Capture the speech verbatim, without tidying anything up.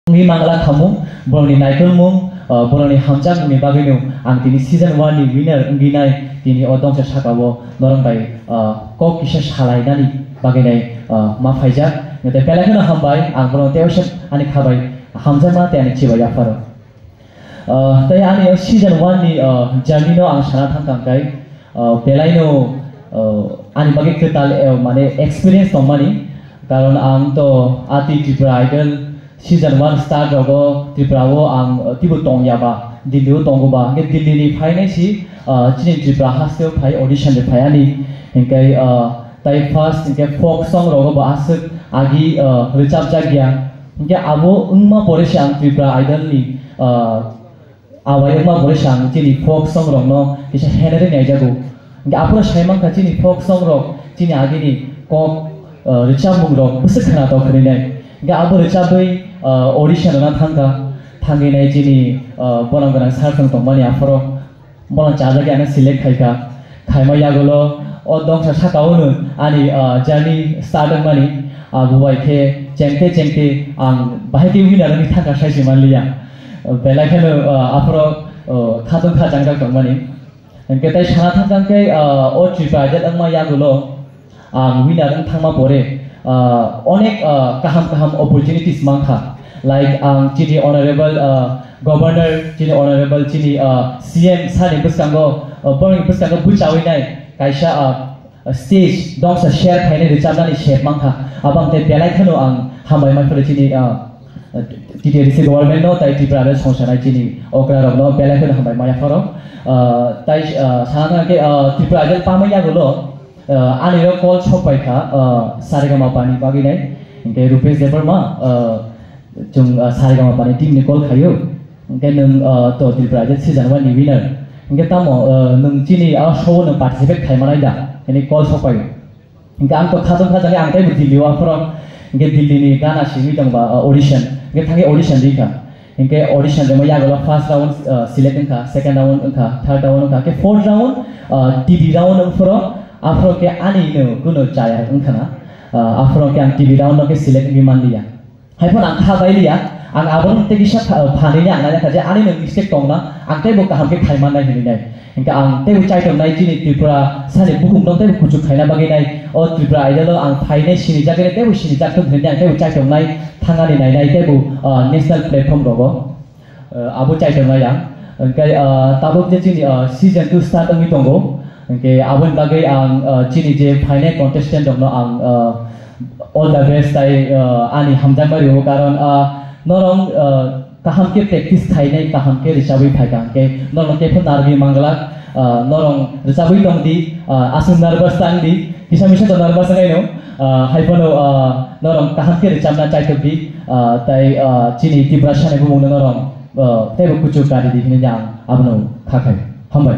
Wngwi mangla khamung, borokni naikolmung, uh, borokni hamjakmungni bagwino ang tini season one ni winner wngwi nai, tini o dongsa sakao norok bai, uh, kok kisa salainani bagwi nai, uh, ma phaijak. Tei belai kheno hambai, ang borokno tei waisa ani khabai hamjakma tei ani chibai yapharo. Uh, tei ani o season one ni, uh, journey no ang sana thangkha hwnkhe, uh, belaino, uh, ani bagwi kwtal, uh, mane experience tongmani, karon ang to ati Tripura Idol season one start rogo Tripura o ang, uh, tibo tongya ba, Delhi o tongo ba, hwnkhe Delhi ni phainai si, uh, chini Tripura haste o phai audition de phai ani, hwnkhe, uh, tai first hwnkhe folk song rogo bo aswk agi, uh, rwchapjak ya, hwnkhe abo wngma pore se ang Tripura Idol ni, uh, Awai wngma pore se ang chini folk song rokno kisa henari naijago. Hingke aphuru sai mankha chini folk song rok chini agini kok, eh, rwchapmung rok bwswk khwnatok hwnwi nai. Hingke abo rwchabwi, eh, audition rwna thangkha. Thangwi nai chini, eh, bonam gwnang sir thwng tongmani aphuru bono chajagwi ano select khaikha. Khaima yagulo o dongsa saka o nwng ani, ah, journey start wngmani, abo bai khe chengte chengte ang bahai khe winner wngwi thangkha sai se manliya. Belai kheno, ah, aphuru, ah, khatung khajangjak tongmani. Hingke tai sana thangkha khe, ah, o Tripura Idol wngma yagulo ang winner wng thangma pore, ah, onek, ah, kaham kaham opportunities mankha. Like ang chini honorable, ah, governor, chini honorable, chini, ah, C M sani bwskango, ah, borokni bwskango bwchawi nai kaisa, ah, stage dongsa share khainai rwchapnani sep mankha. Abang tei belai kheno ang hambai mai phano chini, ah, T T A D C government no tai Tripura rok songsanai chini okra rokno belai kheno hambai maya pharo. Ah, tai, ah, sana thangkhe, ah, Tripura Idol pamai yagulo, ah, ani rok call sok pai kha, ah, Saregama pani bagwi nai. Hingke Rupesh Debbarma, ah, Chwng, ah, Saregama pani team ni call khaio. Hingke nwng, ah, to Tripura Idol season one ni winner. Hingke tamo, ah, nwng chini a show o nwng participate khai manai da? Hini call sok paio. Hingke ang to khajang khajang ang teibo Delhi o aphuru. Hingke Delhi ni gana simi tongba, ah, audition. Hingke thangwi audition ri kha. Hingke audition rima yagulo first round, ah, select wngkha, second round wngkha, third round wngkha. Hingke fourth round, ah, T V round wngphuru. Aphuru ke ani no kuno chaya wngkha na. Ah, aphuru ke ang T V round no ke select wngwi manliya. Haiphano ang kha bailiya, ang abono tei kisa pha-, phanini ang naina kha je ani no mistake tongna, ang teibo kaham khe khai mannai hinwi nai. Hingkhe ang teibo chaitok nai chini Tripura sani bukhuk no teibo kuchuk khaina bagwi nai. O Tripura Idol o ang phainai sinijak khe teibo sinijak thung hinwi ang teibo chaitok nai thangani nainai teibo, ah, national platform rogo, ah, abo chaitok nai ang. Hingkhe, ah, tabuk je chini, ah, season two start wngwi tongo. Hingkhe aboni bagwi ang, ah, chini je phainai contestant rokno ang, ah, all the best tai, ah, ani hamjakma rio, karon, ah, norong, ah, kaham khe practice khainai, kaham khe rwchabwi phaikha hingkhe norong khe phano narwgwi manglak, ah, norong rwchabwi tongdi, ah, aswk nervous tangdi, kisa misa to nervous wngwi no, ah, haiphano, ah, norong kaham khe rwchabna chaitokdi, ah, tai, ah, chini Tiprasani bumungno norong, ah, teibo kuchuk karidi hinwi ang abono kha khai. Hambai.